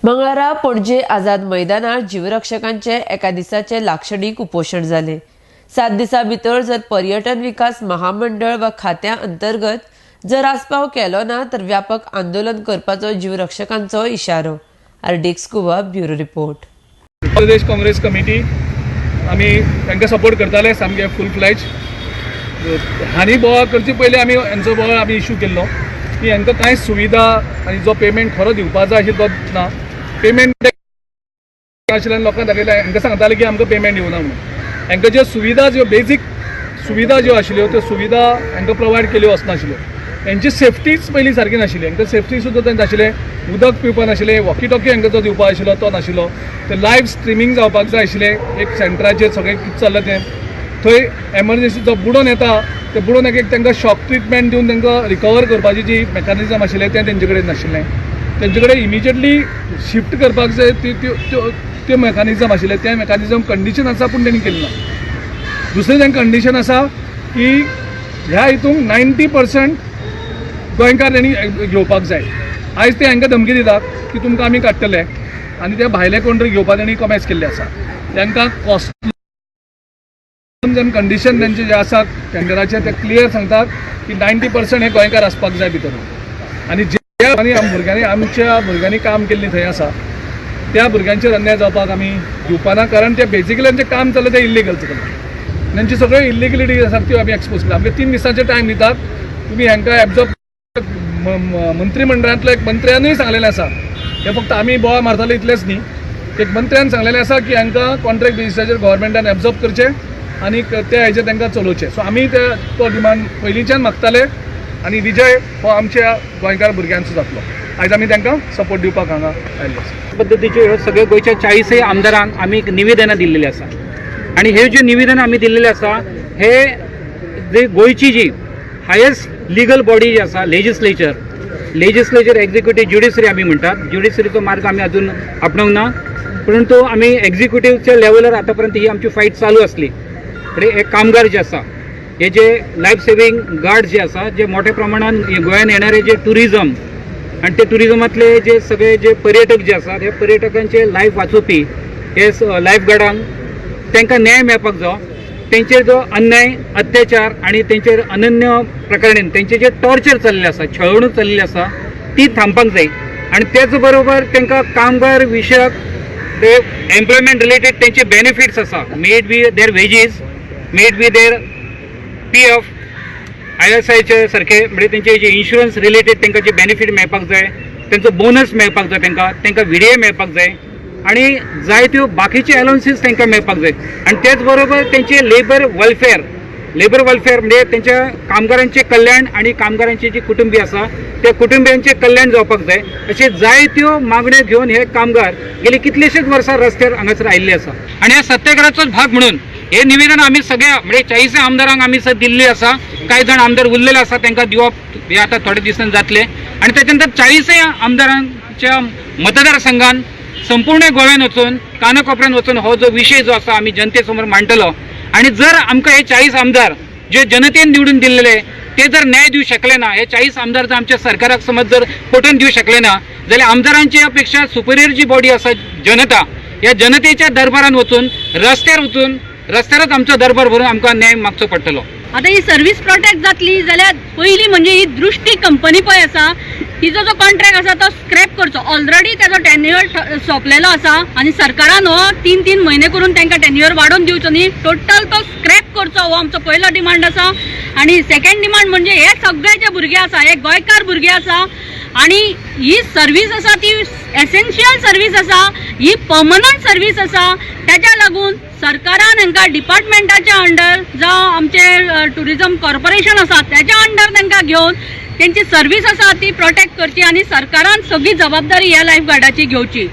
मंगळारा पणजे आझाद मैदानार जीवरक्षकांचे एका दिसाचे लाक्षणीक उपोशण जाले. 7 दिसां भितर जर पर्यटन विकास महामंडळ वा खात्या अंतर्गत जर आस्पाव केलो ना तर व्यापक आंदोलन करपाचो जीवरक्षकांचो इशारो. RDX Goa bureau report. Pradesh Congress committee आमी तांकां सपोर्ट करताले सामके फूल फ्लॅज. हांणी बोवाळ करचे पयलीं आमी हेंचो बोवाळ आमी इशू केल्लो की हांकां कांय सुविधा आनी जो पेमेंट खरो दिवपा जाय आशिल्लो तो ना. पेमेंट आशिल्ल्यान लोकांक दाखयलें, हांकां सांगताले की आमकां पेमेंट येवना म्हणून. हांकां ज्यो सुविधा, ज्यो बेजीक सुविधा ज्यो आशिल्ल्यो त्यो सुविधा हांकां प्रोवायड केल्यो वचनाशिल्ल्यो. हेंची सेफ्टीच पयलीं सारकी नाशिल्ली. हांकां सेफ्टी सुद्दां थंय नाशिल्लें, उदक पिवपाक नाशिल्लें, वॉकी टॉकी हांकां जो दिवपा आशिल्लो तो नाशिल्लो. ते लायव्ह स्ट्रिमींग जावपाक जाय आशिल्लें एक सेंटराचेर सगळें कितें चल्लां तें. थंय एमर्जन्सी जो बुडोन येता ते बुडोन एक तांकां शॉक ट्रिटमेंट दिवन तांकां रिकवर करपाची जी मेकॅनिजम आशिल्लें तें तेंचे कडेन नाशिल्लें. तेंचे कडेन इमिजिएटली शिफ्ट करपाक जाय ती त्यो त्यो त्यो मेकॅनिजम आशिल्लें, तें मेकॅनिजम कंडिशन आसा पूण तेणी केलें ना. दुसरें तेंकां कंडिशन आसा की ह्या हितूंक 90% गोंयकार तेणी घेवपाक जाय. आयज ते हांकां धमकी दितात की तुमकां आमी काडटले आनी ते भायले कोण तरी घेवपाक तेणी कॉमेस केल्ले आसा. तांकां कॉस्ट टर्म्स एंड कंडिशन तेंचे जे आसा टेंडराचे ते क्लियर सांगतात की 90% हे गोंयकार आसपाक जाय भितर. आनी ज्या भुरग्यांनी आमच्या भुरग्यांनी काम केल्लें थंय आसा त्या भुरग्यांचेर अन्याय जावपाक आमी दिवपा ना, कारण ते बेजिकली आमचें काम चल्लां तें इल्लिगल चल्लां. तेंची सगळ्यो इल्लिगलिटी आसा त्यो आमी एक्सपोज केल्या. आमकां 3 दिसांचे टायम दितात, तुमी हांकां एब्जॉर्ब. मंत्रीमंडळांतलो एक मंत्र्यानूय सांगलेलें आसा, हें फक्त आमी बोवाळ मारताले इतलेंच न्ही, एक मंत्र्यान सांगलेलें आसा की हांकां कॉन्ट्रॅक्ट बेजिसाचेर गव्हर्मेंटान एब्जॉर्ब करचें आनी ते हेजेर तांकां चलोवचें. सो आमी ते तो डिमांड पयलींच्यान मागताले आनी विजय हो आमच्या गोंयकार भुरग्यांचो जातलो. आयज आमी तांकां सपोर्ट दिवपाक हांगा आयिल्ले आसा. पद्दतीच्यो ह्यो सगळे गोंयच्या 40 आमदारांक आमी एक निवेदनां दिल्लेली आसा आनी हे जे निवेदन आमी दिल्लेले आसा हे जे गोंयची जी हायस्ट लिगल बॉडी जी आसा, लेजिस्लेचर, लेजिस्लेचर, एक्झिक्युटीव, ज्युडिशरी आमी म्हणटात. ज्युडिशरीचो मार्ग आमी अजून आपणावंक ना, परंतु आमी एक्झिक्युटिव्हच्या लेवलार आतापर्यंत ही आमची फायट चालू आसली. म्हणजे हे कामगार जे आसा, हे जे लायफ सेविंग गार्ड जे आसा, जे मोठ्या प्रमाणान गोंयान येणारे जे टुरिझम आणि ते टुरिझमातले जे सगळे जे पर्यटक जे आसात, हे पर्यटकांचे लायफ वाचोवपी हे लायफ गार्डांक तांकां न्याय मेळपाक जाय. तेंचेर जो अन्याय, अत्याचार आणि तेंचेर अनन्य प्रकरणान तेंचे जे टॉर्चर चल्लेले आसा, छळवणूक चल्लेली आसा, ती थांबपाक जाय. आणि तेच बरोबर तांकां कामगार विशयक ते एम्प्लॉयमेंट रिलेटेड तेंचे बेनिफिट्स आसा, may it be their wages, may it be their PF, आयएसआयचे सारखे, म्हणजे तेंचे जे इन्शुरन्स रिलेटेड तांकां जे बेनिफीट मेळपाक जाय, तेंचो बोनस मेळपाक जाय, तांकां तांकां व्हिडीए मेळपाक जाय आणि जायत्यो बाकीचे अलावन्सीस तांकां मेळपाक जाय. आणि तेच बरोबर तेंचे लेबर वेलफेअर, लेबर वेलफेअर म्हणजे तेंच्या कामगारांचे कल्याण आणि कामगारांचे जे कुटुंबीय आसा त्या कुटुंबियांचे कल्याण जावपाक जाय. अशे जायत्यो मागण्यो घेवन हे कामगार गेली कितलेशेच वर्सां रस्त्यार हांगासर आयिल्ले आसा. आणि ह्या सत्याग्रहाचोच भाग म्हणून हे निवेदन आमी सगळ्या म्हणजे 40 आमदारांक आमी सर दिल्ली आसा. कांय जाण आमदार उरलेले आसा, तांकां दिवप हे आतां थोडे दिसान जातले. आणि त्याच्या नंतर 40 आमदारांच्या मतदारसंघान संपूर्ण गोव्यान वचून, कानाकोपऱ्यान वचून हो जो विशय जो आसा आमी जनते समोर मांडटलो. आणि जर आमकां हे 40 आमदार जे जनतेन निवडून दिल्लेले ते जर न्याय दिवं शकले ना, हे 40 आमदार जर आमच्या सरकाराक समज जर पटोवन दिवं शकले ना जाल्यार आमदारांच्या पेक्षा सुपिरियर जी बॉडी आसा जनता, ह्या जनतेच्या दरबारान वचून, रस्त्यार वचून, रस्त्यारच आमचो दरबार भरून आमकां न्याय मागचो पडटलो. आता ही सर्वीस प्रोटेक्ट जातली जाल्यार पयली म्हणजे ही दृष्टी कंपनी पळय आसा तिचो जो कॉन्ट्रॅक्ट आसा तो स्क्रॅप करचो. ऑलरेडी तेजो टेन्युअर सोंपलेलो आसा आनी सरकारान हो 3-3 म्हयने करून तांकां टेन्युअर वाडोवन दिवचो न्ही, टोटल तो स्क्रॅप करचो हो आमचो पयलो डिमांड आसा. आनी सेकंड डिमांड म्हणजे हे सगळे जे भुरगे आसा हे गोंयकार भुरगे आसा आनी ही सर्वीस आसा ती एसेन्शियल सर्वीस आसा, ही पर्मनंट सर्वीस आसा. तेज्या लागून सरकारान हांकां डिपार्टमेंटाच्या अंडर जावं आमचे टुरिजम कॉर्पोरेशन आसा तेज्या अंडर तांकां घेवन तेंची सर्वीस आसा ती प्रोटेक्ट करची आनी सरकारान सगळी जबाबदारी ह्या लायफ गार्डाची घेवची.